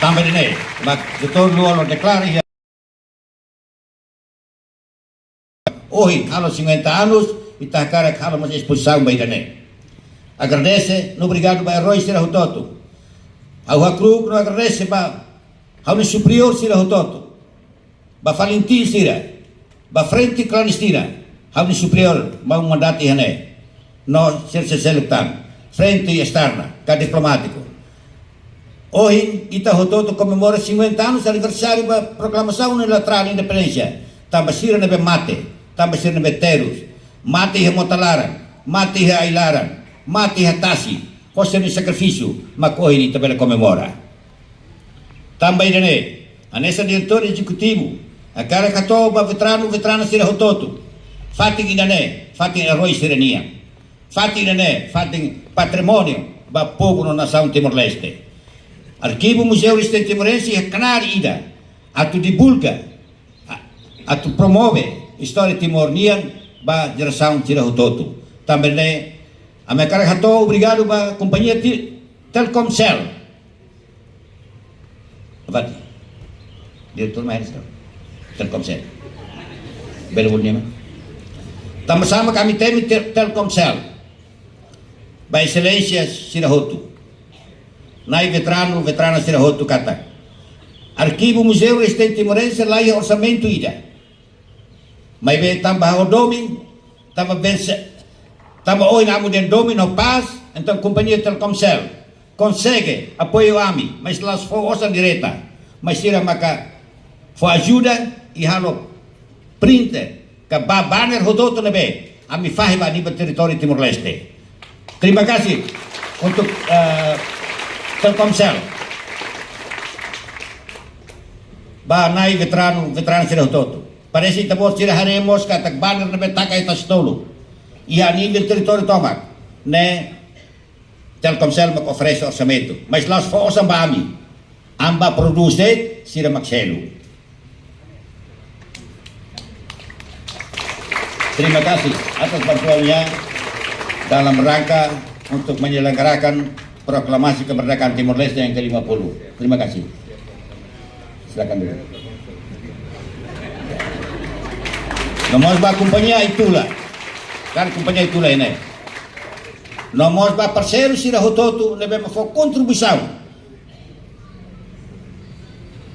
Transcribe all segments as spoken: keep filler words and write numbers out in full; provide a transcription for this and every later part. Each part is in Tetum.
Tanba ida-ne'e, mak doutór Lú-Olo deklara iha ohin halo cinquenta anos, ita hakarak halo mós espozisaun ba ida-ne'e. Agradese no obrigadu ba erói sira hotu-hotu. Ha'u hakru'uk no agradese ba ha'u-nia superiór sira hotu-hotu. Ba FALINTIL sira, ba Frente Klandestina, ha'u-nia superiór, maun mandante iha ne'e, no sira seluk tan, frente esterna, ka diplomátiku. Ohin, ita hotu-hotu komemora cinquenta anos aniversáriu ba proklamasaun unilaterál independénsia, tanba sira ne'ebé mate, tanba sira ne'ebé terus, mate iha mota laran, mate iha ai-laran, mate iha tasi, ho sira-nia sakrifísiu, mak ohin ita bele komemora. Tanba ida-ne'e, hanesan diretór ezekutivu, hakarak hato'o ba veteranu, veterana sira hotu-hotu. Fatin ida-ne'e, fatin erói sira-nian. Fatin ida-ne'e, fatin patrimóniu ba povu no nasaun Timor-Leste. Arkivu Muzeu Rezisténsia Timorense iha knaar ida atu divulga, a-, atu promove istória Timor nian ba jerasaun sira hotu-hotu. Tanba ne'e, ami hakarak hato'o obrigadu ba kompañia Ti-, Telkomcel. Avati. Diretór mai sekarang. Telkomcel. Bele ulnia ma. Tanba sá mak ami temi Tel-, Telkomcel. Ba Exelénsia sira hotu. Na'i veteranu, veterana sira hotu katak. Arkivu Muzeu Rezisténsia Timorense laiha orsamentu ida. Maibé tanba ha'u domin, tanba bense, tanba ohin ami dehan domin no pás, entaun kompañia Telkomcel konsege apoiu ami, mas la'ós fó osan direta, mas sira maka fó ajuda i halo printer, ka ba banner hotu-hotu ne'ebé ami fahe ba nivel territóriu Timor-Leste. Terima kasih untuk, eh, Telkomcel. Ba na'i veteranu, veterana sira hotu-hotu. Parese ita-boot sira haree mós katak banner ne'ebé taka iha Tasi Tolu, iha nivel territóriu tomak, ne'e Telkomcel mak oferese orsamentu. Mas la'ós fó osan ba ami. Ami bá prodús de'it, sira mak selu. Terima kasih atas bantuannya dalam rangka untuk menyelenggarakan proklamasi kemerdekaan Timor Leste yang kelima puluh. Terima kasih. Silakan duduk. No mós ba kompañia Itula. Kan kompañia Itula ne'e. No mós ba parseiru sira hotu-hotu ne'ebé mak fó kontribuisaun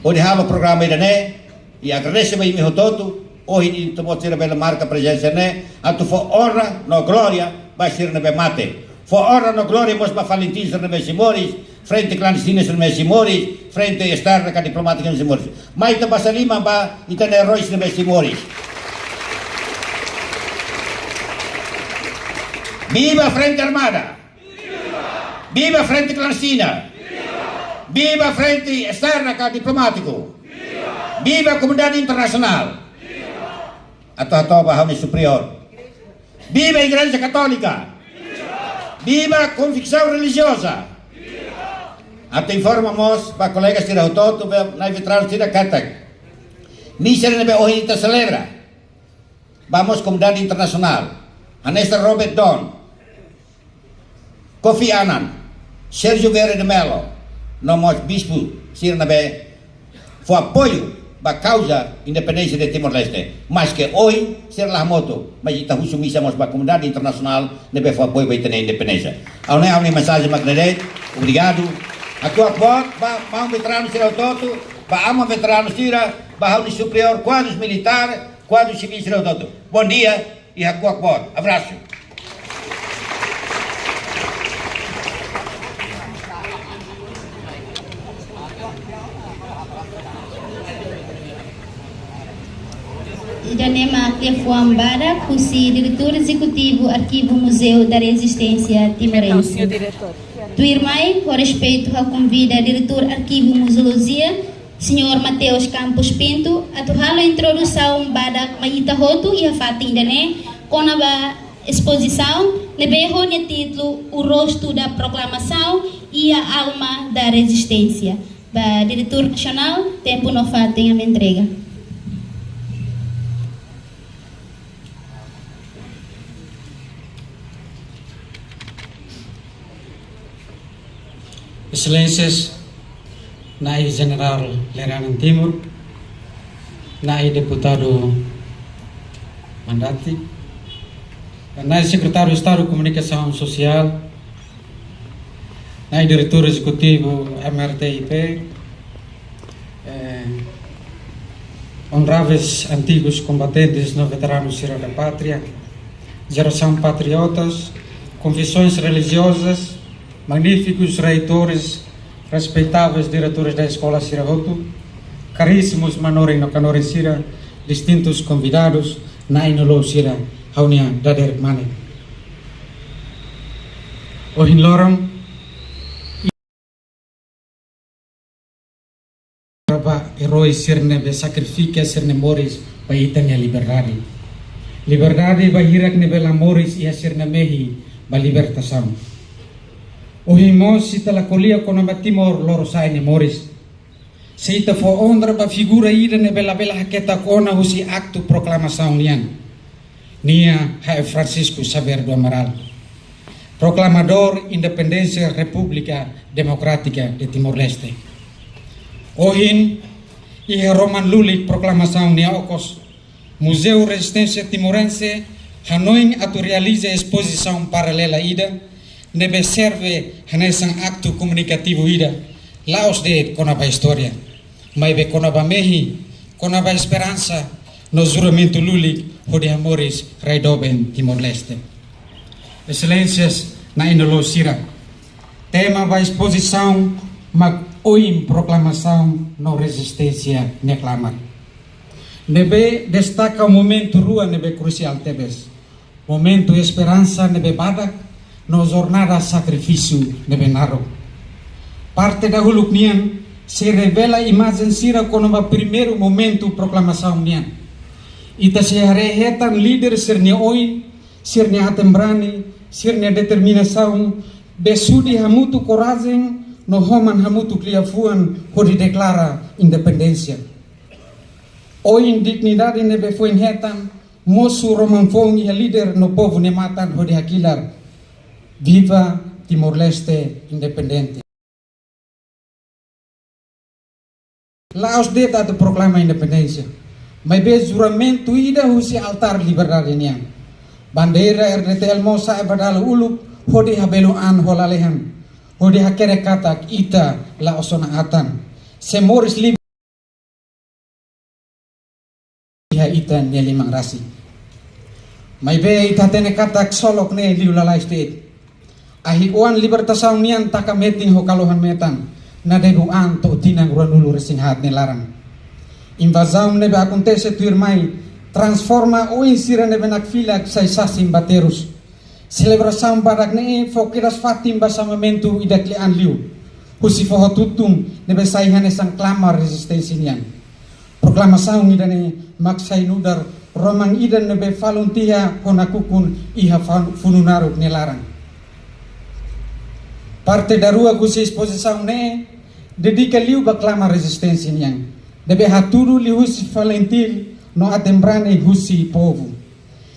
hodi halo programa ida-ne'e, i agradese ba imi hotu-hotu, ohin ita-boot sira bele marka prezensa ne'e, atu fó onra no glória ba sira ne'ebé mate. Fó onra no glória mós ba FALINTIL sira ne'ebé sei moris, Frente Klandestina sira ne'ebé sei moris, Frente Esterna ka diplomátika ne'ebé sei moris. Mai ita basa liman ba ita-nia eróis ne'ebé sei moris. Viva Frente Armada! Viva Frente Klandestina! Viva Frente Esterna ka diplomátiku! Viva komunidade internasionál! Atu hato'o ba ha'u-nia superiór. Viva Igreja Katólika! Viva konviksaun relijioza! Atu informa mós ba kolega sira hotu-hotu, ba na'i veteranu sira katak, misa ne'ebé ohin ita selebra, ba mós komunidade internasionál, hanesan Robert Doorn, Kofi Annan, Sérgio Vieira de Mello, no mós bispu sira ne'ebé fó apoiu ba kauza independénsia de Timor-Leste. Maske ohin sira la hamutuk, mas ita husu misa mós ba komunidade internasionál ne'ebé fó apoiu ba ita-nia independénsia. Ha'u-nia, ha'u-nia mensajen mak ne'e de'it, obrigadu. Hakuak boot ba maun veteranu sira hotu-hotu, ba aman veteranu sira, ba ha'u-nia superiór, kuadrus militár, kuadrus sivíl sira hotu-hotu. Bom dia. I hakuak boot. Abrasu. Ida-ne'e mak liafuan badak husi Diretór Ezekutivu Arkivu Muzeu da Rezisténsia Timorense. Tuirmai, ho respeitu ha'u konvida Diretór Arkivu Muzeolojia, Señór Mateus Campos Pinto, atu halo introdusaun badak mai ita hotu iha fatin ida-ne'e, kona-ba espozisaun ne'ebé ho nia títulu O Rosto da Proclamação e a Alma da Resistência. Ba Diretór Nasionál, tempu no fatin ami entrega. Exelénsias, Na'i Jenerál Lere Anan Timur, Na'i Deputadu Mandati, Na'i Sekretáriu Estadu Komunikasaun Sosiál, Na'i Diretór Ezekutivu M R T I P, eh, onoráveis antigus kombatentes no veteranus sira da pátria, jerasaun patriotas, konfesoins relijiozas, magnífikus reitores, respeitáveis diretores da eskola sira hotu, karísimus manorin no kanorin sira, distintus konvidadus, na'i no lou sira, ha'u-nia dadeer mane. Ohin loron, ba erói sira ne'ebé sakrifika sira-nia moris ba ita-nia liberdade. Liberdade ba hirak ne'ebé la moris iha sira-nia mehi ba libertasaun. Ohin mós ita la ko'alia kona-ba Timor Lorosa'e nia moris, se ita fó onra ba figura ida ne'ebé labele haketak ona husi aktu proklamasaun nian. Nia hanesan Francisco Xavier do Amaral, proklamadór independénsia Repúblika Demokrátika de Timor-Leste. Ohin, iha roman lulik proklamasaun nia okos, Muzeu Rezisténsia Timorense hanoin atu realiza espozisaun paralela ida, ne'ebé serve hanesan aktu komunikativu ida, la'ós de'it kona-ba istória, maibé kona-ba mehi, kona-ba esperansa, no juramentu lulik hodi hamoris rai doben Timor-Leste. Exelénsias, na'i no lou sira, tema ba espozisaun mak Oin Proklamasaun no Rezisténsia nia Klamar, ne'ebé destaka momentu rua ne'ebé krusiál tebes. Momentu esperansa ne'ebé badak, no jornada sakrifísiu ne'ebé naruk. Parte dahuluk nian, sei revela imajen sira kona-ba primeiru momentu proklamasaun nian. Ita sei haree hetan líder sira-nia oin, sira-nia aten-brani, sira-nia determinasaun, besudi hamutuk korajen, no homan hamutuk liafuan hodi deklara independénsia. Oin dignidade ne'ebé foin hetan, mosu roman foun iha líder no povu nia matan hodi hakilar: Viva Timor-Leste independente! La'ós de'it atu proklama independénsia, maibé juramentu ida husi altár liberdade nian. Bandeira R D T L mós sa'e ba dala uluk hodi habelun an ho lalehan, hodi hakerek katak ita la'ós ona atan. Sei moris livre iha ita-nia liman rasik. Maibé ita hatene katak ksolok ne'e liu lalais de'it. Ahi oan libertasaun nian taka metin ho kalohan metan, nadebu an to'o tinan ruanulu-resin-haat nia laran. Invazaun ne'ebé akontese tuirmai transforma oin sira ne'ebé nakfilak sai sasin ba terus. Selebrasaun badak ne'e fó kedas fatin ba xamamentu ida kle'an liu husi foho tutun ne'ebé sai hanesan klamar rezisténsia nian. Proklamasaun ida-ne'e mak sai nu'udar roman ida ne'ebé falun tiha ho nakukun iha fa-, funu naruk nia laran. Parte daruak husi espozisaun ne'e dedika liu ba klamar rezisténsia nian, ne'ebé hatudu liuhusi FALINTIL no aten-brani husi povu.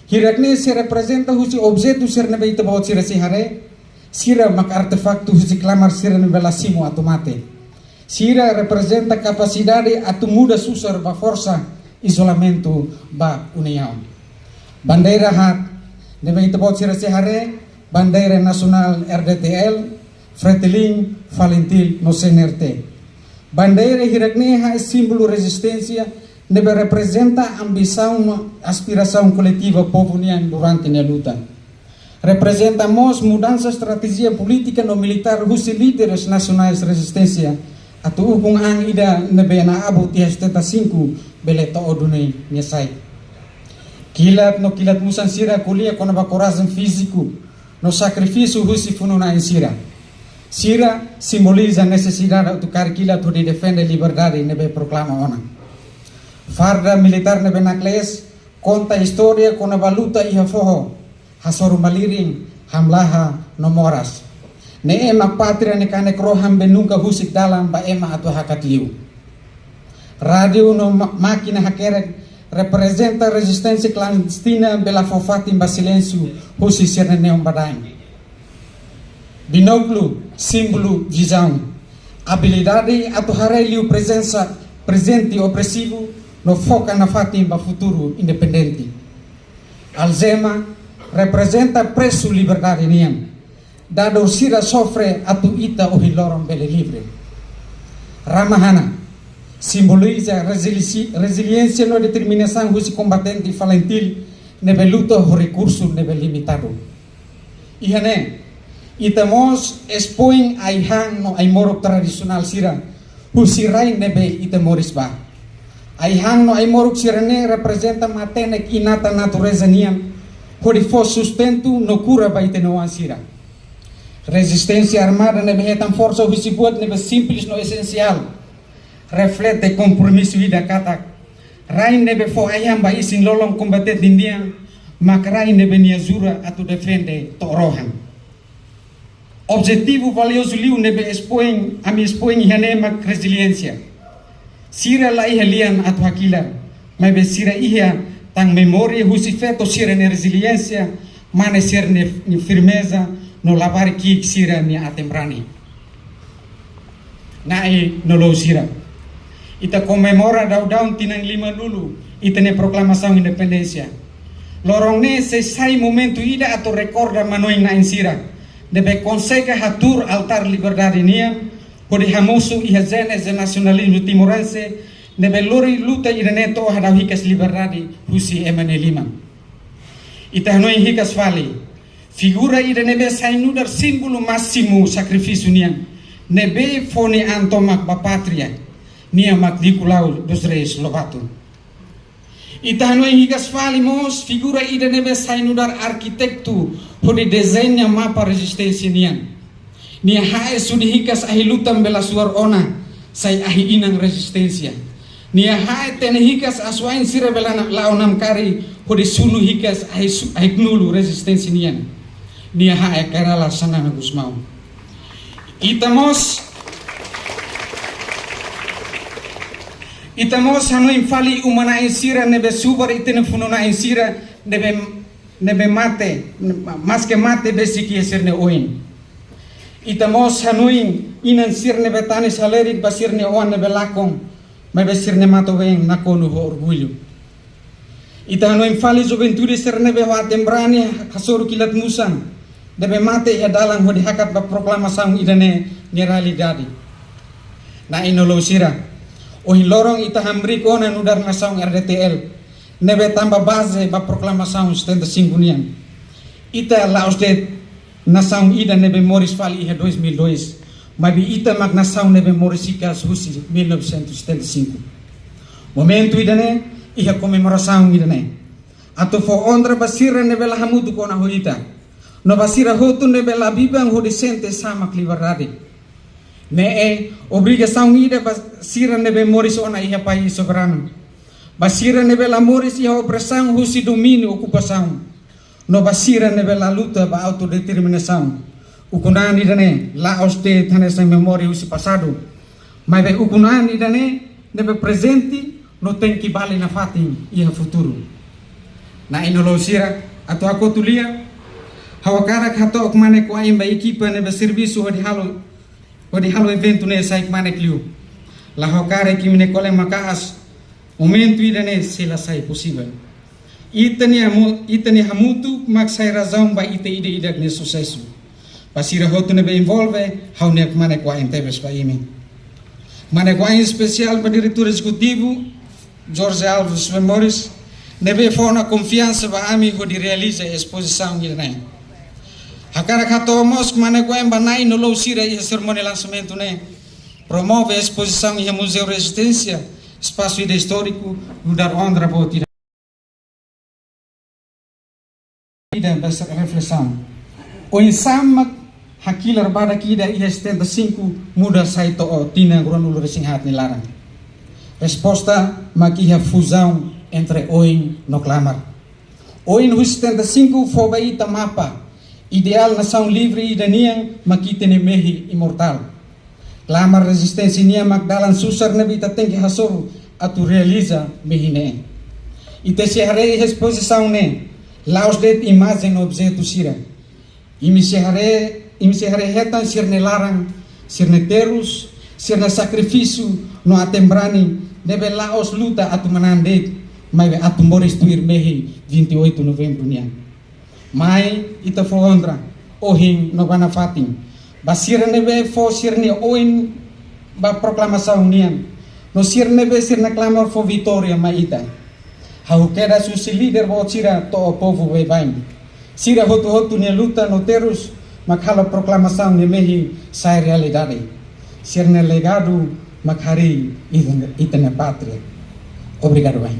Hirak-ne'e sei reprezenta husi objetu sira ne'ebé ita-boot sira sei haree, sira mak artefaktu husi klamar sira ne'ebé la simu atu mate. Sira reprezenta kapasidade atu muda susar ba forsa, izolamentu ba uniaun. Bandeira haat ne'ebé ita-boot sira sei haree, bandeira nasionál R D T L, FRETILIN, FALINTIL no C N R T. Bandeira hirak-ne'e hanesan símbolu rezisténsia ne'ebé reprezenta ambisaun no aspirasaun koletiva povu nian durante nia luta. Reprezenta mós mudansa estratéjia polítika no militár husi líderes nasionais rezisténsia atu ukun an ida ne'ebé na'in-abu tiha setenta e cinco bele to'o duni nia sai. Kilat no kilat-musan sira ko'alia kona-ba korajen fíziku no sakrifísiu husi funu-na'in sira. Sira simboliza nesesidade atu kaer kilat hodi defende liberdade ne'ebé proklama ona. Farda militár ne'ebé naklees konta istória kona-ba luta iha foho, hasoru malirin, hamlaha no moras. Ne'e ema pátria nia kanek rohan be nunka husik dalan ba ema atu hakat liu. Rádiu no ma-, mákina hakerek reprezenta rezisténsia klandestina be la fó fatin ba silénsiu husi sira-nia neon-badaen. Binókulu, símbolu vizaun. Abilidade atu haree liu prezensa prezente opresivu no foka nafatin ba futuru independente. Algema reprezenta presu liberdade nian. Dadór sira sofre atu ita ohin loron bele livre. Rama-hana simboliza rezili-, reziliénsia no determinasaun husi kombatente FALINTIL ne'ebé luta ho rekursu ne'ebé limitadu. Iha ne'e, ita mós espoin ai-han no ai-moruk tradisionál sira husi rai ne'ebé ita moris ba. Ai-han no ai-moruk sira-ne'e reprezenta matenek inata natureza nian hodi fó sustentu no kura ba ita-nia oan sira. Rezisténsia armada ne'ebé hetan forsa husi buat ne'ebé simples no esensiál reflete kompromisu ida katak rai ne'ebé fó ai-han ba isin-lolon kombatente nian mak rai ne'ebé nia jura atu defende to'o rohan. Objetivu valiozu liu ne'ebé espoin, ami espoin iha ne'e mak reziliénsia. Sira la iha lian atu hakilar, maibé sira iha tan memória husi feto sira-nia reziliénsia, mane sira-nia firmeza no labarik ki'ik sira-nia aten-brani. Na'i no lou sira. Ita komemora daudaun tinan limanulu ita-nia proklamasaun independénsia. Loron ne'e sei sai momentu ida atu rekorda manoin-na'in sira ne'ebé konsege hatuur altár liberdade nian, hodi hamosu iha jéneze nasionalizmu timorense ne'ebé lori luta ida-ne'e to'o hadau hikas liberdade husi ema nia liman. Ita hanoin hikas fali, figura ida ne'ebé sai nu'udar símbolu másimu sakrifísiu nian, ne'ebé fó nia an tomak ba pátria, nia mak Nicolau dos Reis Lobato. Ita hanoin hikas fali mós figura ida ne'ebé sai nu'udar arkitetu hodi dezeña mapa rezisténsia nian. Nia ha'e sudi hikas ahi lutan bela suar ona sai ahi inan rezisténsia. Nia ha'e tene hikas asuwa'in sira bela na-, la'o namkari hodi sunu hikas ahi su-, ahi knulu rezisténsia nian. Nia ha'e Kay Rala Xanana Gusmão. Ita mós, ita mós hanoin fali uma-na'in sira ne'ebé subar ita-nia funu-na'in sira ne'ebé ne'ebé mate, maske mate besik iha sira-nia oin. Ita mós hanoin inan sira ne'ebé tanis halerik ba sira-nia oan ne'ebé lakon, maibé sira-nia matan-been nakonu ho orgullu. Ita hanoin fali juventude sira ne'ebé ho aten-brani hasoru kilat musan, ne'ebé mate iha dalan hodi hakat ba proklamasaun ida-ne'e nia realidade. Na'i no lou sira, ohin loron ita hamriik ona nu'udar nasaun R D T L, ne'ebé tanba baze ba proklamasaun setenta e cinco nian. Ita la'ós de'it nasaun ida ne'ebé moris fali iha dois mil e dois, maibé ita mak nasaun ne'ebé moris hikas husi mil novecentos e setenta e cinco. Momentu ida-ne'e, iha komemorasaun ida-ne'e, atu fó onra ba sira ne'ebé la hamutuk ona ho ita, no ba sira hotu ne'ebé la biban hodi sente samak liberdade. Ne'e obrigasaun ida ba sira ne'ebé moris ona iha país soberanu, ba sira ne'ebé la moris iha opresaun husi domíniu okupasaun, no ba sira ne'ebé la luta ba autodeterminasaun. Ukun-an ida-ne'e la'ós de'it hanesan memória husi pasadu, maibé ukun-an ida-ne'e ne'ebé prezente no tenke bali nafatin iha futuru. Na'i no lou sira, atu hakotu lia, ha'u hakarak hato'o kmanek wa'in ba ekipa ne'ebé servisu hodi halo, hodi halo eventu ne'e sai kmanek liu. La ha'u hakarak imi-nia kolen maka'as, momentu ida-ne'e sei la sai posivel. Ita-nia mo-, ita-nia hamutuk mak sai razaun ba ita ida-idak nia susesu. Ba sira hotu ne'ebé envolve, ha'u-nia kmanek wa'in tebes ba imi. Kmanek wa'in espesiál ba Diretór Ezekutivu, Jorge Alves Moris, ne'ebé fó ona konfiansa ba ami hodi realiza espozisaun ida-ne'e. Hakarak hato'o mós kmanek wa'in ba na'i no lou sira iha serimónia lansamentu ne'e. Promove espozisaun iha Muzeu Rezisténsia, espasu ida istóriku, nu'udar onra boot ida. Ida ba reflesaun. Oinsá mak hakilar badak ida iha setenta e cinco muda sai to'o tinan ruanulu-resin-haat nia laran? Resposta mak iha fuzaun entre oin no klamar. Oin husi setenta e cinco fó ba ita mapa ideál nasaun livre ida nian mak ita-nia mehi imortál. Klamar rezisténsia nian mak dalan susar ne'ebé ita tenke hasoru atu realiza mehi ne'e. Ita sei haree iha espozisaun ne'e la'ós de'it imajen no objetu sira. Imi sei haree, imi sei haree hetan sira-nia laran, sira-nia terus, sira-nia sakrifísiu no aten-brani ne'ebé la'ós luta atu manán de'it, maibé atu moris tuir mehi vinte e oito Novembru nian. Mai ita fó onra ohin no ba nafatin ba sira ne'ebé fó sira-nia oin ba proklamasaun nian, no sira ne'ebé sira-nia klamar fó vitória mai ita. Ha'u kedas husi líder boot sira to'o povu baibain. Sira hotu-hotu nia luta no terus mak halo proklamasaun ne'e mehi sai realidade. Sira-nia legadu mak harii ita, ita-nia pátria. Obrigadu barak.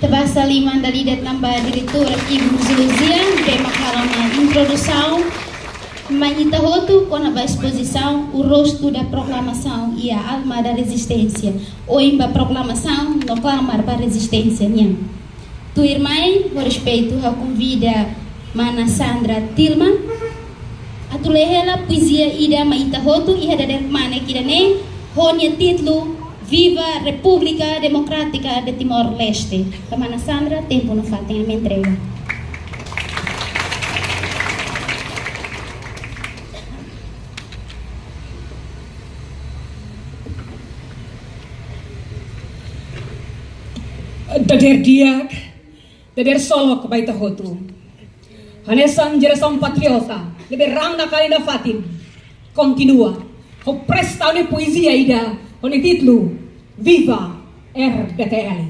Ita basa liman dala ida tan ba diretora Ibu Zuluzia, ne'ebé mak halo ona introdusaun mai ita hotu kona-ba espozisaun O Rosto da Proclamação e a Alma da Resistência, oin ba proklamasaun no klamar ba rezisténsia nian. Tuirmai, ho respeitu, ha'u konvida mana Sandra Tilman atu lee hela poezia ida mai ita hotu iha dadeer kmanek ida-ne'e, ho nia títulu Viva República Democrática de Timor-Leste. Ba mana Sandra, tempu no fatin ami entrega. Dadeer di'ak, dadeer solok ba ita hotu. Hanesan jerasaun patriota ne'ebé raan nakali nafatin, kontinua ho prestasaun poezia ida ho nia títulu Viva R D T L.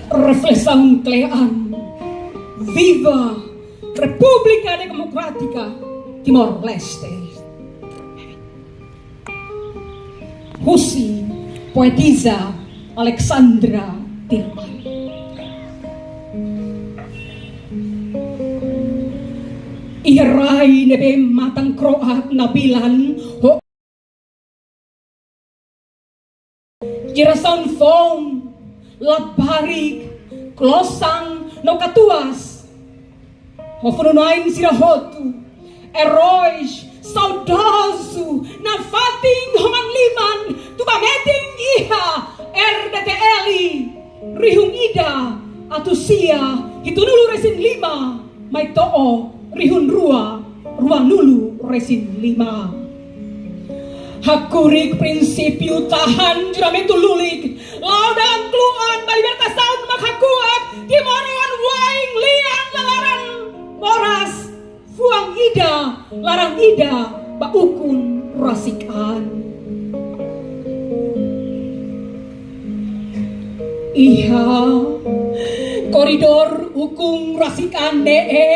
Reflesaun kle'an. Viva República Democrática Timor-Leste. Husi poetisa Alexandra Tilman. Iha rai ne'ebé matan kro'at nabilan ho jerasaun foun, labarik, klosan no katuas. Ho funu-na'in sira hotu, eróis, saudozu, nafatin ho manán liman, tuba metin iha R D T L, rihun ida atus sia hitunulu resin lima, mai to'o rihun rua ruanulu resin lima. Hakurik prinsípiu, tahan juramentu lulik, la'o dalan kluan ba libertasaun mak hakuak, timoroan wain lian lalaran moras, fuan ida, laran ida ba ukun rasik an. Iha koridór ukun rasik an ne'e,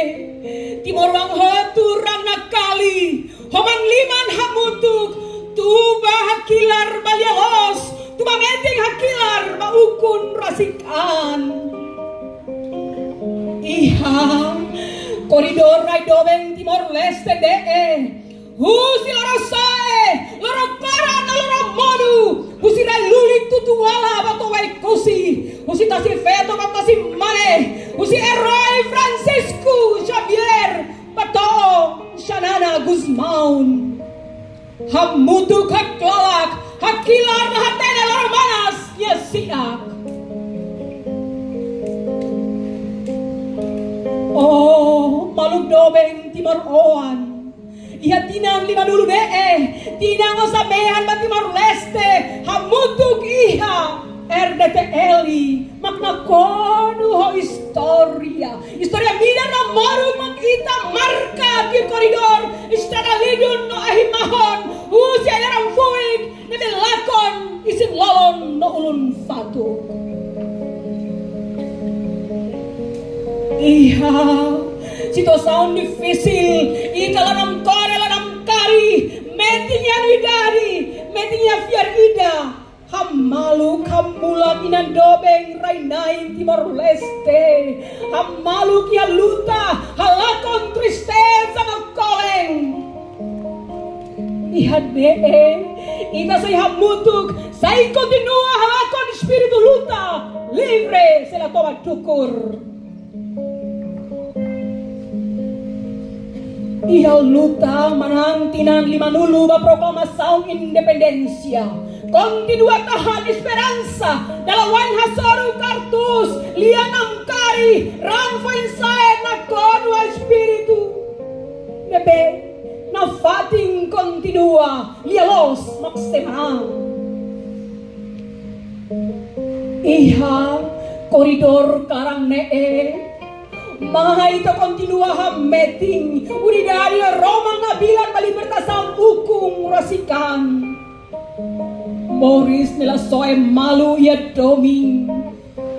timoroan hotu raan nakali ho manán liman hamutuk, tuba hakilar ba lia-loos, tuba metin hakilar ba ukun rasik an. Iha koridór rai doben Timor-Leste ne'e, husi Lorosa'e, Lorokara no Loromonu, husi rai lulik Tutuala ba to'o Oekusi, husi Tasi Feto ba Tasi Mane, husi erói Francisco Xavier ba to'o Xanana Gusmão. Hamutuk haklalak, hakilar no hatene Loro Manas nia si'ak. Oh, maluk doben timoroan. Iha tinan limanulu ne'e, tinan osan-mean ba Timor-Leste, hamutuk iha R D T L, mak nakonu ho istória. Istória midar no moruk mak ita marka tuir koridór estrada lidun no ahi mahon, husi ai-laran fuik ne'ebé lakon isin-lolon no ulun-fatuk. Iha situasaun difisil, ita la namkore, la namkari, metin iha anu idade, metin iha fiar ida, hamaluk, hamutuk inan doben rai-na'in Timor-Leste, hamaluk iha luta, halakon tristeza no kolen. Iha ne'e, ita sei hamutuk, sei kontinua halakon espíritu luta, livre, sei la toba dukur. Iha luta manán tinan limanulu ba proklamasaun independénsia, kontinua tahan esperansa dala wain hasoru kartús, lia namkari, raan foin-sa'e nakonu espíritu. Ne'ebé nafatin kontinua lia-loos mak seman. Iha koridór klaran ne'e, mai ita kontinua hametin unidade Roma Nabilan ba libertasaun ukun rasik an. Moris ne'e la soe malu iha domin.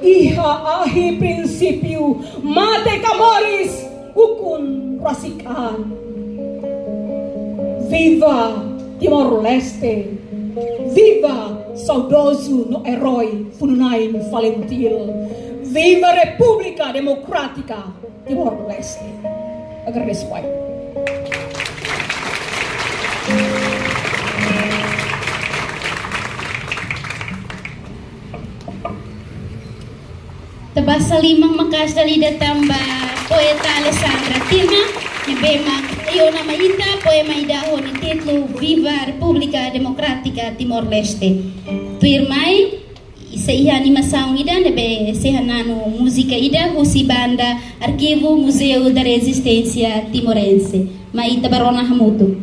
Iha ahi prinsípiu, mate ka moris, ukun rasik an. Viva Timor-Leste! Viva saudozu no erói funu-na'in Falintil! Viva Repúblika Demokrátika Timor-Leste! Agradeço, pai. Ita basa liman maka'as dala ida tan ba poeta Alessandra Tirma, ne'ebé mak iha ona mai ita poema ida ho nia títulu Viva Repúblika Demokrátika Timor-Leste. Tuirmai, sei iha animasaun ida ne'ebé sei hananu múzika ida husi banda Arquivo Museu da Resistência Timorense. Mai ita bá rona hamutuk.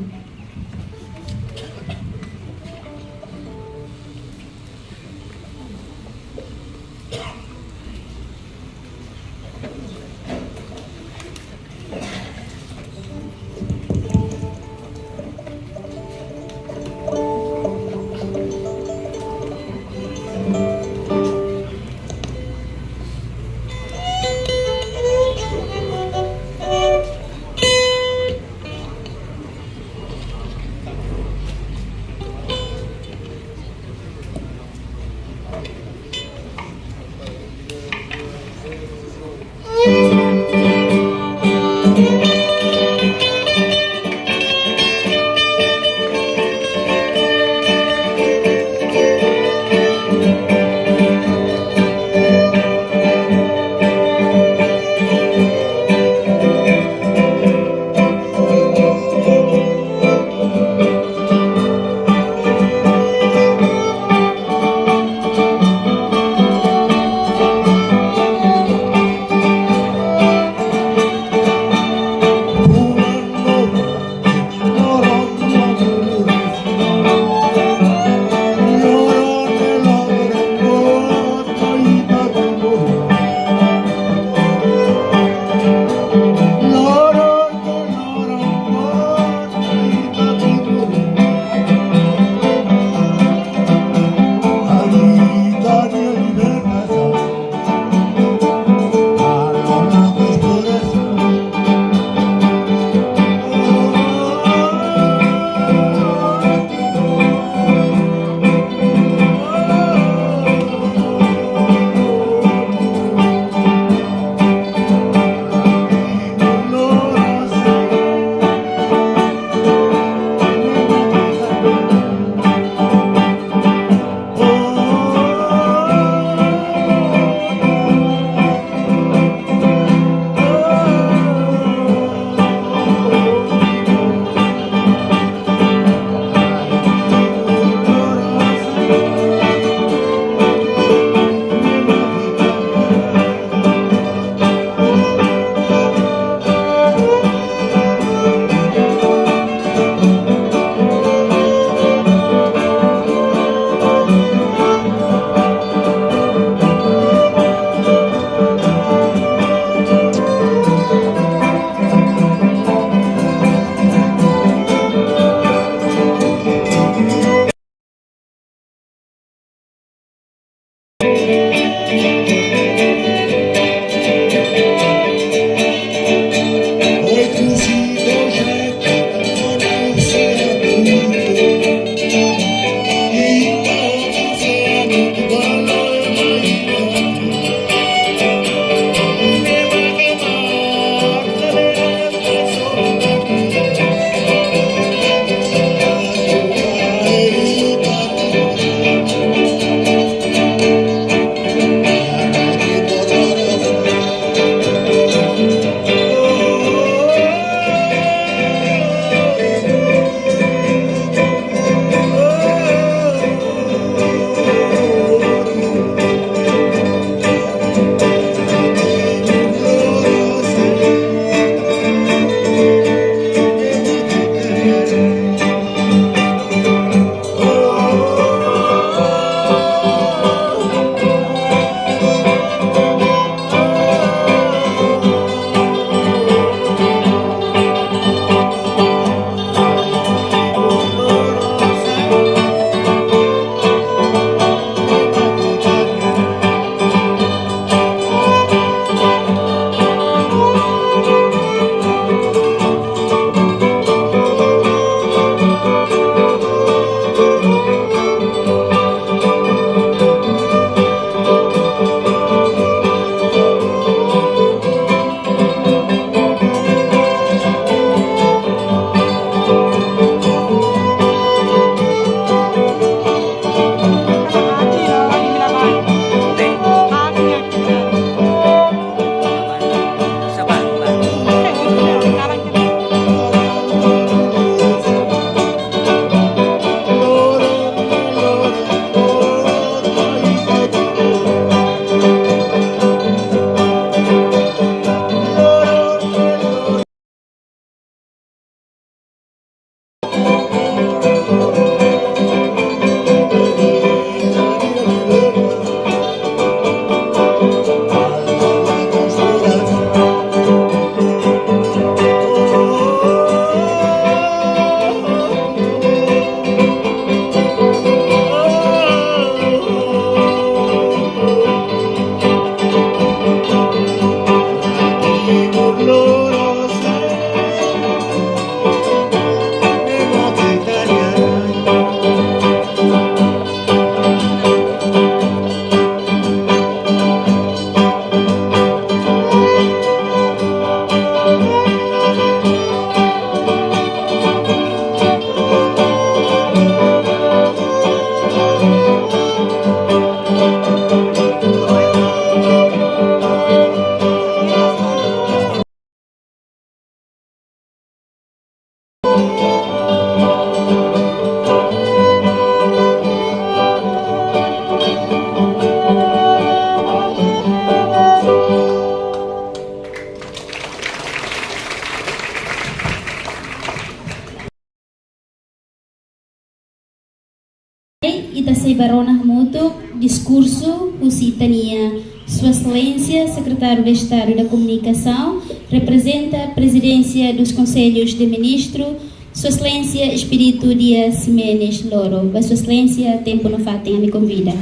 Ita sei bá rona hamutuk diskursu husi ita-nia Sua Exelénsia Sekretáriu de Estadu da Komunikasaun, reprezenta Prezidénsia dos Konselhus de Ministru, Sua Exelénsia Expedito Dias Ximenes Louro. Ba Sua Exelénsia, tempu no fatin, ami konvida.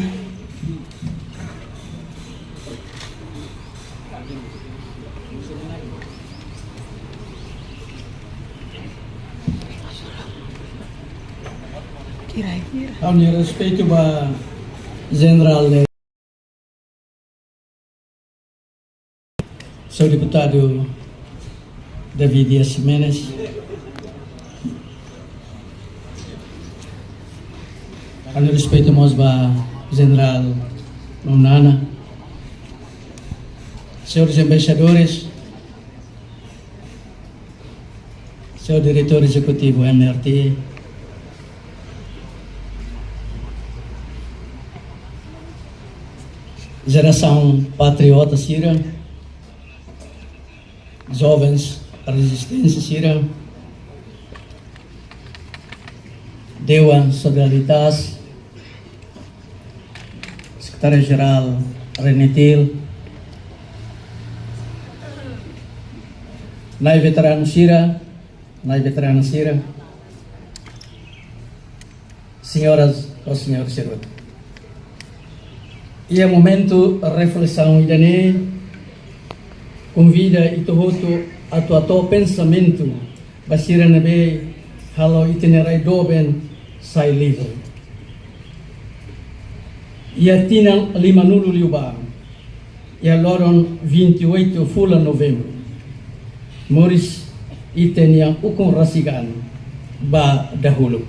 Ha'u-nia respeitu ba Jenerál Señór Deputadu David Dias Ximenes. Ha'u-nia respeitu mós ba Jenerál Maun Nana. Señores embaixadores, señór Diretór Ezekutivu M R T, jerasaun patriota sira, jovens rezisténsia sira, Dewan Solidaritas, Sekretáriu Jerál Renetil, na'i veteranu sira, na'i veterana sira, señoras no señores sira. Iha momentu reflesaun ida-ne'e, konvida ita hotu atu hato'o pensamentu ba sira ne'ebé halo ita-nia rai doben sai livre. Iha tinan limanulu liubá, iha loron vinte e oito fulan Novembru, moris ita-nia ukun rasik an ba dahuluk.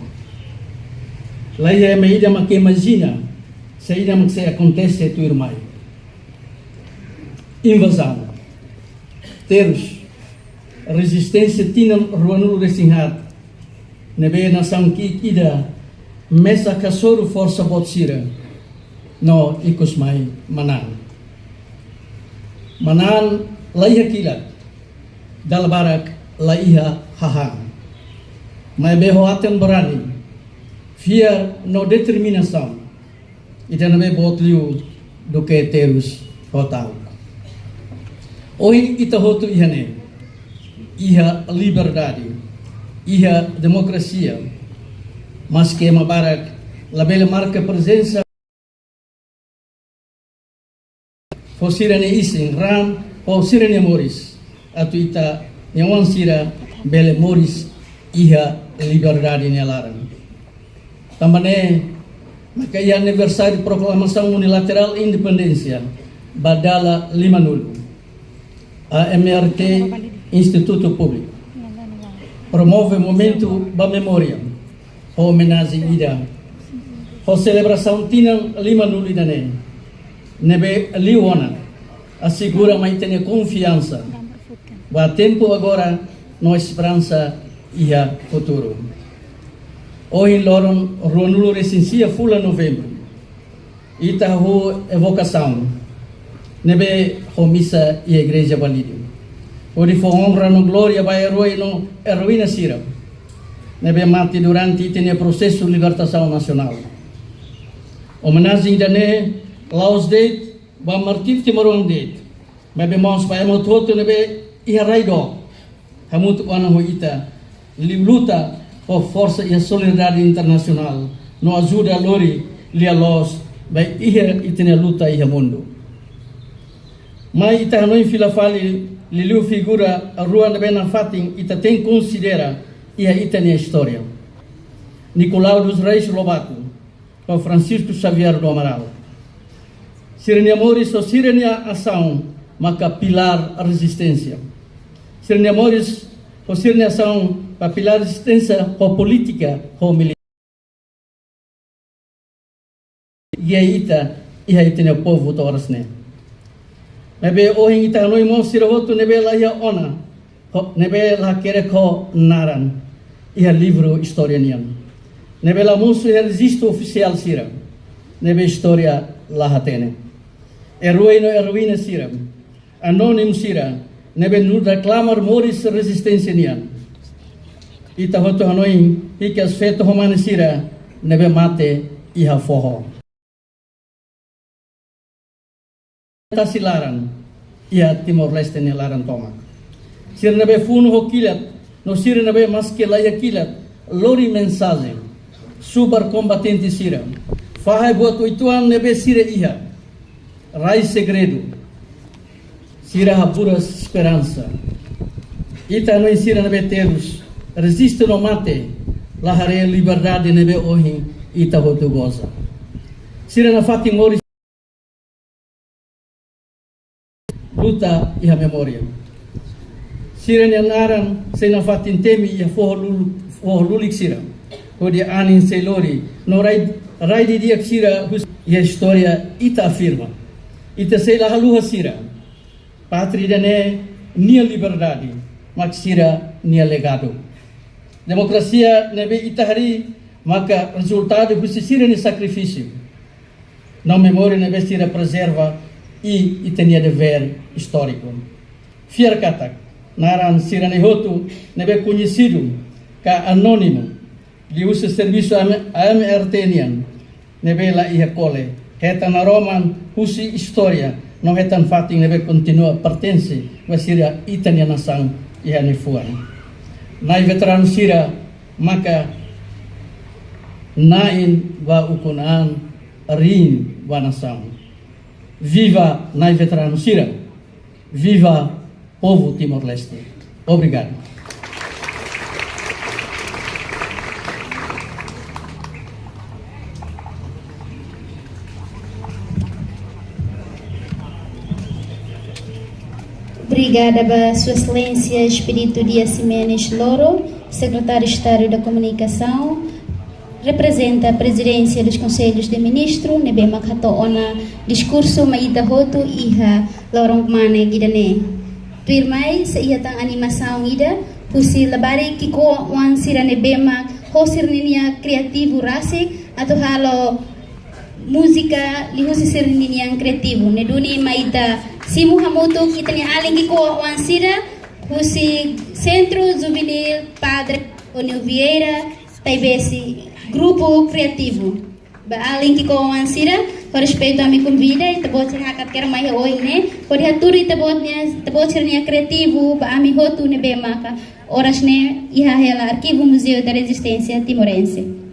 La iha ema ida mak imajina saida mak sei akontese tuirmai. Invazaun, terus, rezisténsia tinan ruanulu-resin-haat, ne'ebé nasaun ki'ik ida mesak hasoru forsa boot sira no ikus mai manán. Manán la iha kilat, dala barak la iha hahán. Maibé ho aten barani, fiar no determinasaun, ida ne'ebé boot liu duké terus ho ta'uk. Ohin ita hotu iha ne'e, iha liberdade, iha demokrasia, maske ema barak labele marka prezensa, fó sira-nia isin, raan, fó sira-nia moris, atu ita-nia oan sira bele moris iha liberdade nia laran. Tanba ne'e maka iha aniversáriu proklamasaun unilaterál independénsia ba dala limanulu, A M R T, Institutu Públiku, promove momentu ba memória, ho omenajen ida, ho selebrasaun tinan limanulu ida-ne'e, ne'ebé liu ona asegura mai ita-nia konfiansa ba tempu agora no esperansa iha futuru. Ohin loron ruanulu-resin-sia fulan Novembru, ita hahú evokasaun ne'ebé ho misa iha Igreja Balide, hodi fó onra no glória ba erói no eroína sira ne'ebé mate durante ita-nia prosesu libertasaun nasionál. Omenajen ida-ne'e la'ós de'it ba mártir timoroan de'it, maibé mós ba ema hotu-hotu ne'ebé iha rai dook, hamutuk ona ho ita, liu luta ho forsa iha solidariedade internasionál no ajuda lori lia-loos ba iha ita-nia luta iha mundu. Mai ita hanoin fila fali liuliu figura rua ne'ebé nafatin ita tenke konsidera iha ita-nia istória: Nicolau dos Reis Lobato ho Francisco Xavier do Amaral. Sira-nia moris ho sira-nia asaun maka pilár rezisténsia. Sira-nia moris ho sira-nia asaun maka pilár rezisténsia ho polítika, ho militár. Guia ita iha ita-nia povu to'o oras ne'e. Maibé ohin ita hanoin mós sira hotu ne'ebé la iha ona, ho, ne'ebé la hakerek ho naran iha livru istória nian, ne'ebé la mosu iha rejistu ofisiál sira, ne'ebé istória la hatene. Erói no eroína sira, anónimu sira, ne'ebé nu'udar klamar moris rezisténsia nian. Ita hotu hanoin hikas feto ho mane sira ne'ebé mate iha foho. Tasi laran iha Timor-Leste nia laran tomak. Sira ne'ebé funu ho kilat, no sira ne'ebé maske la iha kilat, lori mensajen. Subar kombatente sira. Fahe buat uitoan ne'ebé sira iha. Rai segredu. Sira haburas esperansa. Ita hanoin sira ne'ebé terus reziste no mate, la haree liberdade ne'ebé ohin ita hotu goza. Sira nafatin moris luta iha memória. Sira-nia naran sei nafatin temi iha foho lulu-, foho lulik sira. Hodi anin sei lori, no rai, rai didi'ak sira husi iha istória ita afirma. Ita sei la haluha sira. Pátria ida-ne'e nia liberdade, mak sira-nia legadu. Demokrasia ne'ebé ita harii, maka rezultadu husi sira-nia sakrifísiu. No memória ne'ebé sira prezerva i ita-nia devér istóriku. Fiar katak, naran sira-ne'e hotu ne'ebé koñesidu ka anónimu, liuhusi servisu A M, A M R T nian, ne'ebé la iha kole, hetan naroman husi istória, no hetan fatin ne'ebé kontinua pertense ba sira ita-nia nasaun iha nia fuan. Na'i veteranu sira maka na'in ba ukun-an, riin ba nasaun. Viva na'i veteranu sira! Viva povu Timor-Leste! Obrigadu. Obrigada ba Sua Exelénsia Expedito Dias Ximenes Loro, Secretário de Estado da Comunicação, reprezenta Prezidénsia dos Konselhos de Ministru, ne'ebé mak hato'o ona diskursu mai ita hotu iha loron kmanek ida-ne'e. Tuirmai sei iha tan animasaun ida, husi labarik ki'ikoan sira ne'ebé mak ho sira-ninia kriativu rasik, atu halo múzika liuhusi sira-ninia kriativu. Ne'e duni mai ita simu hamutuk ita-nia alin ki'ikoan sira, husi Centro Juvenil Padre António Vieira, Taibesi, grupu kriativu. Ba alin ki'ikoan sira, ho respeitu ami konvida ita-boot sira hakat kedas mai iha oin ne'e, hodi hatudu ita-boot nia, ita-boot sira-nia kriativu ba ami hotu ne'ebé maka oras ne'e iha hela Arquivo Museu da Resistência Timorense.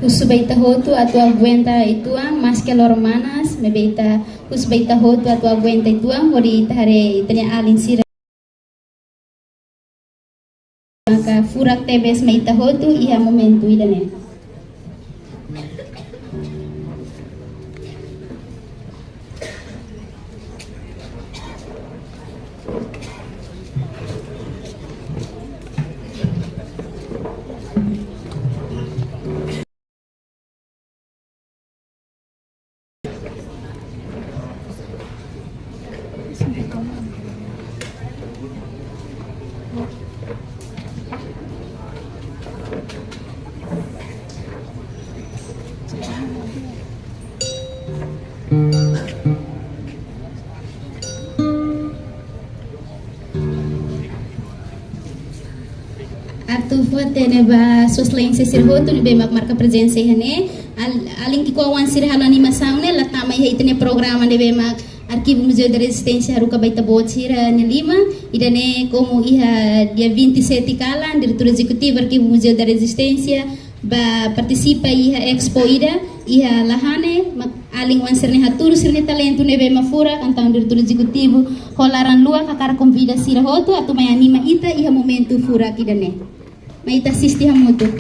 Husu ba ita hotu atu aguenta uitoan, maske loron manas, maibé ita husu ba ita hotu atu aguenta uitoan, hodi ita haree ita-nia alin sira. Maka furak tebes mai ita hotu iha momentu ida-ne'e. Ha'u hatene ba Sua Exelénsia sira hotu ne'ebé mak marka prezensa iha ne'e. Al-, alin ki'ikoan sira halo animasaun ne'e la tama iha ita-nia programa ne'ebé mak Arquivo Museu da Resistência haruka ba ita-boot sira-nia liman. Ida-ne'e komu iha dia vinte e sete kalan, Diretór Ezekutivu Arquivo Museu da Resistência bá partisipa iha expo ida iha Lahane, mak alin oan sira-ne'e hatudu sira-nia talentu ne'ebé mak furak, entaun Diretór Ezekutivu ho laran luak hakarak konvida sira hotu atu mai anima ita iha momentu furak ida-ne'e. Mai ita asiste hamutuk.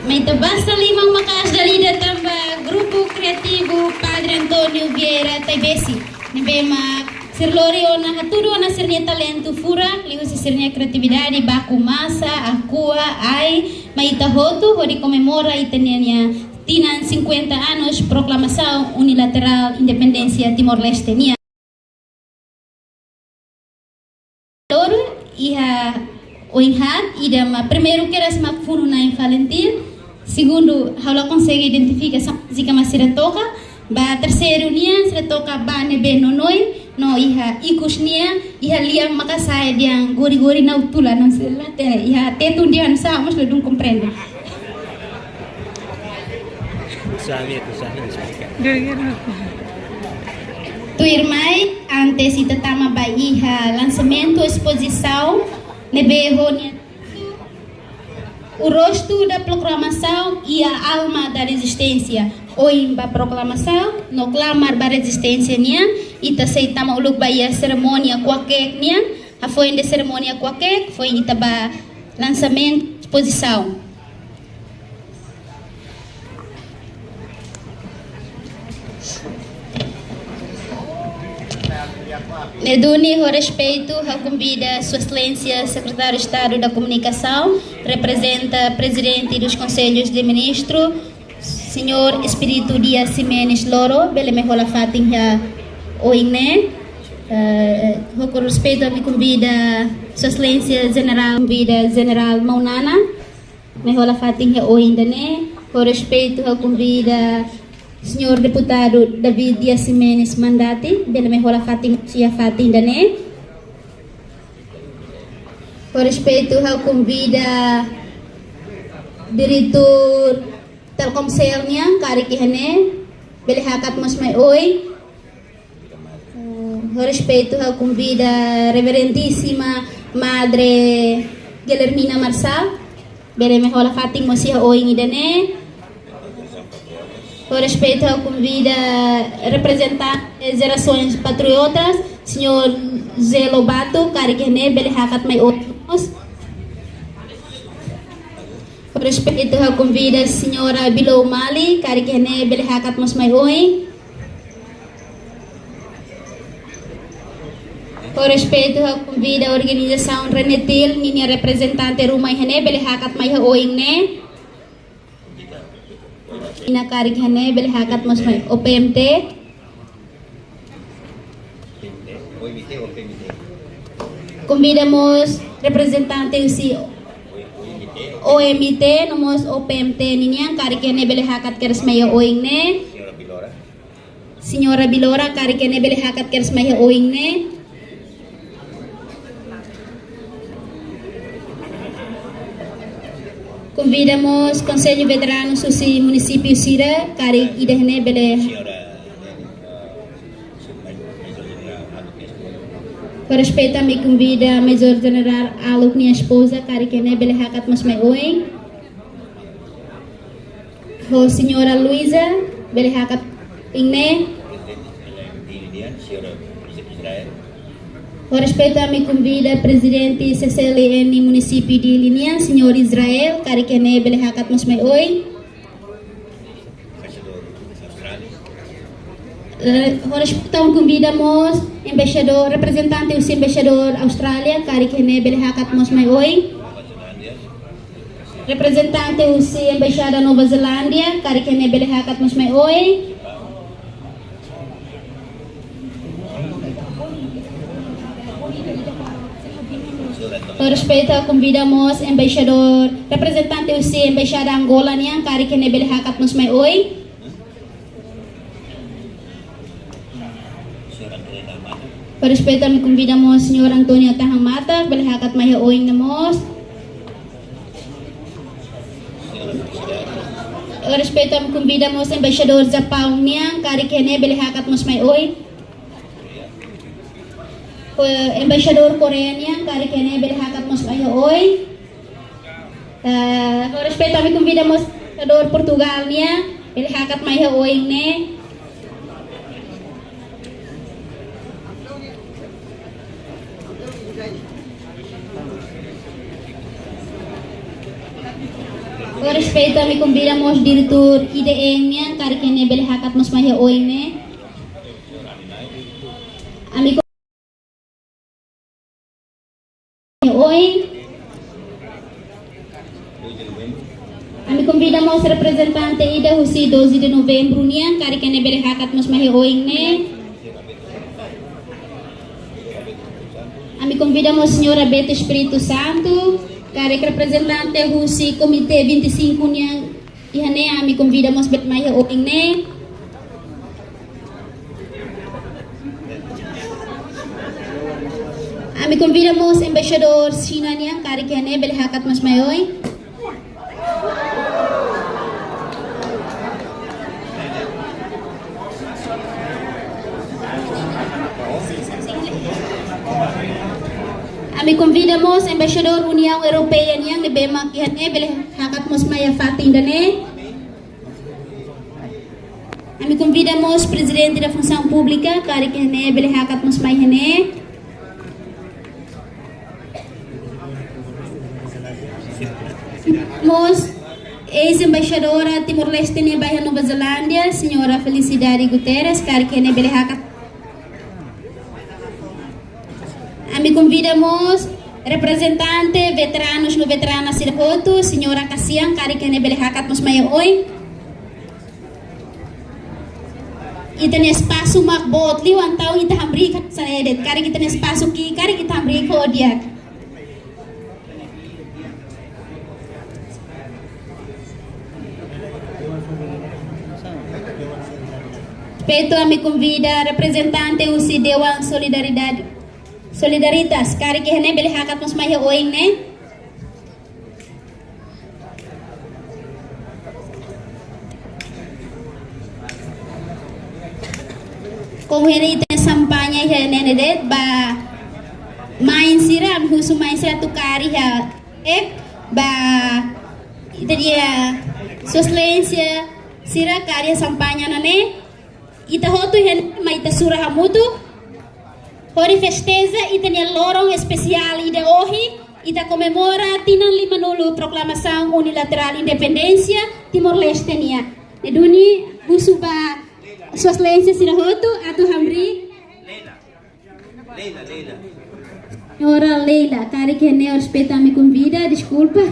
Mai ita basa liman maka'as dala ida tanba Grupu Kreativu Padre António Vieira Taibesi. Ne'ebé mak sira lori ona, hatudu ona sira-nia talentu furak, liuhusi sira-nia kreatividade, baku masa, akua, ai, mai ita hotu, hodi komemora ita-nia, nia tinan cinquenta anos Proklamasaun Unilaterál Independénsia Timor-Leste nian. Loron iha oin haat, ida mak primeiru kedas mak funu-na'in Falintil, segundu ha'u la konsege identifika sá múzika mak sira toka, ba terseiru nian sira toka Ba Ne'ebé Nonoin, no iha ikus nian, iha lian maka sai dehan Gori-gori Nau Tula, no sei la hatene, iha tetun dehan sá, mas la dún komprende. Tuirmai, antes ita tama ba iha lansamentu espozisaun ne'ebé ho nia, O Rosto da Proclamação e a Alma da Resistência. Oin ba proklamasaun no klamar ba rezisténsia nian, ita sei tama uluk ba iha serimónia kuakek nian, hafoin de serimónia kuakek, foin ita ba lansamentu espozisaun. Ne'e duni, ho respeitu, ha'u konvida Sua Exelénsia Sekretáriu Estadu da Komunikasaun, reprezenta Prezidente dos Konselhos de Ministru, Señór Expedito Dias Ximenes Loro, bele mai hola fatin iha oin ne'e. Eh, ho respeitu ami konvida Sua Exelénsia Jenerál, konvida Jenerál Maunana, mai hola fatin iha oin ida-ne'e. Ho respeitu ha'u konvida Señór Deputadu David Dias Ximenes Mandati, bele mai hola fatin iha fatin ida-ne'e. Ho respeitu ha'u konvida Diretór Telkomcel nian, karik iha ne'e, bele hakat mós mai oin. Ho respeitu ha'u konvida Reverendíssima Madre Guilhermina Marçal, bele mai hola fatin mós iha oin ida-ne'e. Ho respeitu ha'u konvida reprezentante Gerações Patriotas, Señór José Lobato, karik iha ne'e, bele hakat mai oin mós. Ho respeitu ha'u konvida Señora Bilou Mali, karik iha ne'e, bele hakat mós mai oin. Ho respeitu ha'u konvida organizasaun Renetil ninia reprezentante ruma iha ne'e, bele hakat mai iha oin ne'e. Ina karik iha ne'e, bele hakat mós mai O P M T. Konvida mós reprezentante husi O M T, no mós O P M T ninian, karik iha ne'e, bele hakat kedas mai iha oin ne'e. Señora Bilora, karik iha ne'e, bele hakat kedas mai iha oin ne'e. Konvida mós Konsellu Veteranu husi munisípiu sira, karik ida iha ne'e, bele. Ho respeitu ami konvida Major General Alok nia espoza, karik iha ne'e, bele hakat mós mai oin. Ho Señora Luisa, bele hakat oin ne'e. Ho respeitu ami konvida Prezidente C C L N munisípiu Dili nian, Señór Israel, karik iha ne'e, bele hakat mós mai oin. Eh, ho respeitu ami konvida mós embaixadór, reprezentante husi embaixadór Austrália, karik iha ne'e, bele hakat mós mai oin. Reprezentante husi Embaixada Nova Zelándia, karik iha ne'e, bele hakat mós mai oin. Ho respeitu konvida mós embaixadór, reprezentante husi Embaixada Angola nian, karik iha ne'e, bele hakat mós mai oin. Ho respeitu ami konvida mós Señór António Tahan Mata, bele hakat mai iha oin ne'e mós. Ho respeitu ami konvida mós embaixadór Japaun nian, karik iha ne'e, bele hakat mós mai oin. Ho embaixadór Koreia nian, karik iha ne'e, bele hakat mós mai iha oin. Eh, ho respeitu ami konvida mós embaixadór Portugal nian, bele hakat mai iha oin ne'e. Ho respeitu ami konvida mós diretór I D N nian, karik iha ne'e bele hakat mós mai iha oin ne'e. Ami oin. Ami konvida mós reprezentante ida husi doze de Novembro nian, karik iha ne'e bele hakat mós mai iha oin ne'e. Ami konvida mós señora Beto Espírito Santo, karik reprezentante husi Komité vinte e cinco nian, iha ne'e ami konvida mós bele mai iha oin ne'e. Ami konvida mós embaixadór Xina nian, karik iha ne'e bele hakat mós mai oin. Ami konvida mós embaixadór Uniaun Europeia nian ne'ebé mak iha ne'e bele hakat mós mai iha fatin ida-ne'e. Ami konvida mós Prezidente da Funsaun Públika, karik iha ne'e bele hakat mós mai iha ne'e. Mós eis-embaixadora Timor-Leste nian ba iha Nova Zelándia, señora Felicidade Guterres, karik iha ne'e bele hakat. Ami konvida mós reprezentante veteranus no veterana sira hotu, señora Kasian, karik iha ne'e bele hakat mós mai iha oin. Ita-nia espasu mak boot liu, entaun ita hamriik hanesan ne'e de'it. Karik ita-nia espasu ki'ik, karik ita hamriik ho di'ak. Respeitu ami konvida reprezentante husi Dewan Solidariedade, Solidaritas, karik iha ne'e bele hakat mós mai iha oin ne'e. Komu iha ne'e ita-nia xampaña iha ne'e de'it, ba mãe sira, ami husu mãe sira atu kaer iha, eh, ba ita-nia Sua Exelénsia sira kaer iha xampaña ne'e. Ita hotu iha ne'e mai ita sura hamutuk hodi festeja ita-nia loron espesiál ida ohin, ita komemora tinan limanulu proklamasaun unilaterál independénsia Timor-Leste nian. Ne'e duni husu ba Sua Exelénsia sira hotu atu hamriik. Leila, Leila. Señora Leila, karik iha ne'e, ho respeitu ami konvida, deskulpa.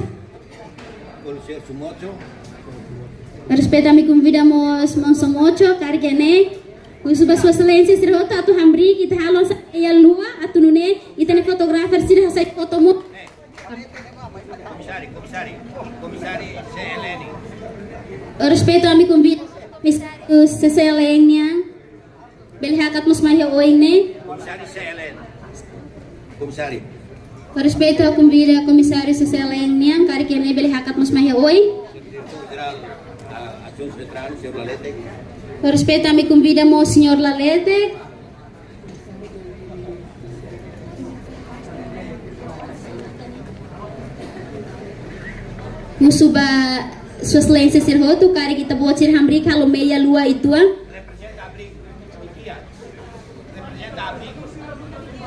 Ho respeitu ami konvida mós maun Somocho, karik iha ne'e. Husu ba Sua Exelénsia sira hotu atu hamriik, ita halo hanesan meia-lua, atu nune'e ita-nia fotografer sira hasai foto mós. Komisáriu, komisáriu, komisáriu C L N. Ho respeitu ami konvida komisáriu C C L N nian bele hakat mós mai iha oin ne'e. Komisáriu C L N. Komisáriu. Ho respeitu ami konvida komisáriu C C L N nian, karik iha ne'e bele hakat mós mai iha oin. Diretór Jerál, ah, Asuntus Veteranus, señór Lalete. Ho respeitu ami konvida mós señór Lalete. Husu ba Sua Exelénsia sira hotu, karik ita-boot sira hamriik halo meia-lua uitoan.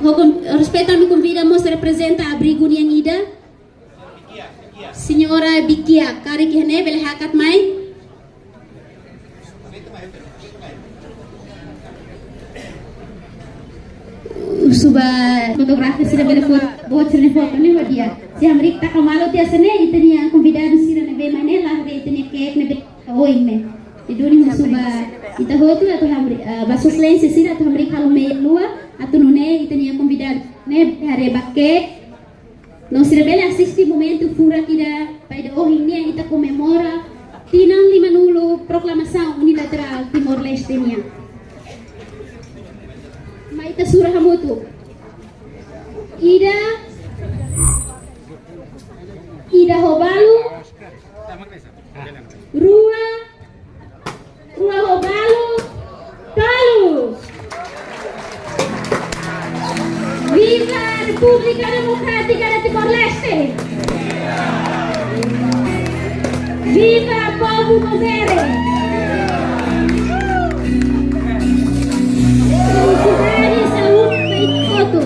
Ho kon-, ho respeitu ami konvida mós reprezenta abrigu nian ida. Señora Bikia, karik iha ne'e bele hakat mai. Husu ba fotografer sira bele foto, boot sira-nia foto ne'e ho di'ak. Se hamriik taka malu tiha hanesan ne'e, ita-nia konvidadu sira ne'ebé mai ne'e la haree ita-nia cake ne'ebé oin ne'e. Ne'e duni husu ba ita hotu atu hamriik, eh, ba Sua Exelénsia sira atu hamriik halo meia-lua, atu nune'e ita-nia konvidadu ne'e haree ba cake. No sira bele asiste momentu furak ida, ba ida ohin nian ita komemora tinan limanulu proklamasaun unilaterál Timor-Leste nian. Mai ita sura hamutuk. Ida, ida ho balu, rua, rua ho balu, tolu. Viva República Democrática de Timor-Leste! Viva povu Mambere! Felisidade, saúde ba ita hotu.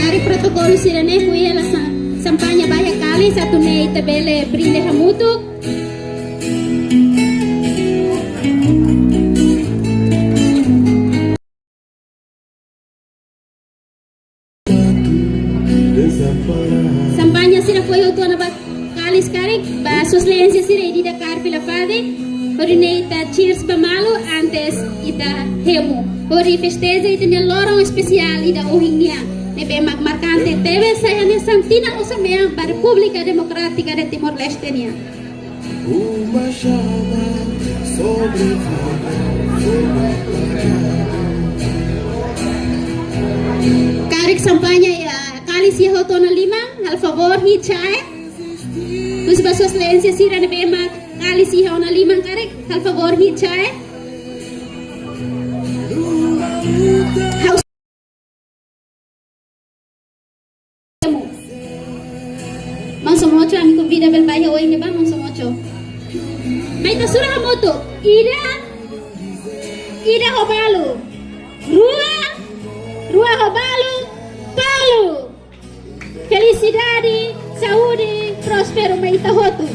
Karik protokolu sira-ne'e, ko'alia la sa-, xampaña ba iha kalis atu nune'e ita bele brinde hamutuk. Xampaña sira foin hotu ona ba kalis karik, ba Sua Exelénsia sira ida-idak kaer fila fali, hodi nune'e ita cheers ba malu antes ita hemu. Hodi festeja ita-nia loron espesiál ida ohin nian. Ne'ebé mak markante tebes sai hanesan tinan osan-mean ba Repúblika Demokrátika de Timor-Leste nian. Uma chama sobre fogo, fogo apagado. Karik xampaña iha kalis iha hotu ona liman, halo favór hi'it cha'ek. Husu ba Sua Exelénsia sira ne'ebé mak kalis iha ona liman karik, halo favór hi'it cha'ek. Ha'u Maun Somoco, ami konvida bele ba iha oin ne'ebá, Maun Somoco. Mai ita sura hamutuk. Ida, ida ho balu. Rua, rua ho balu. Tolu. Felisidade, saúde, prósperu mai ita hotu.